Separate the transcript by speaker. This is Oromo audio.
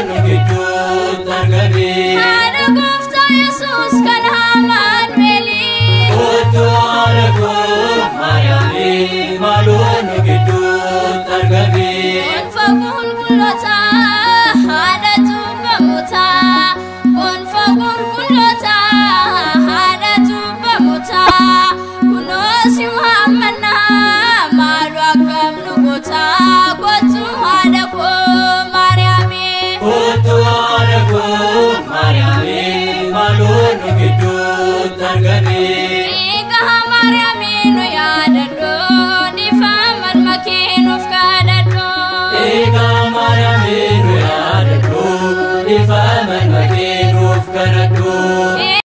Speaker 1: nu gidduutti argami.
Speaker 2: Haadha gooftaa Yesuus kan Amaanu'eelii.
Speaker 1: Kottu haadha koo Maariyaamii maaloo nu gidduutti argami.
Speaker 2: Gonfa qulqullootaa haadha cubbamootaa. Gonfa qulqullootaa haadha cubbamootaa. Kunoo si waammannaa maaloo akkam nu gootaa. Kottu haadha koo Maariyaamii.
Speaker 1: Kottu haadha koo Maariyaamii maaloo nu gidduutti argami.
Speaker 2: Dhiiga Maariyaamiin.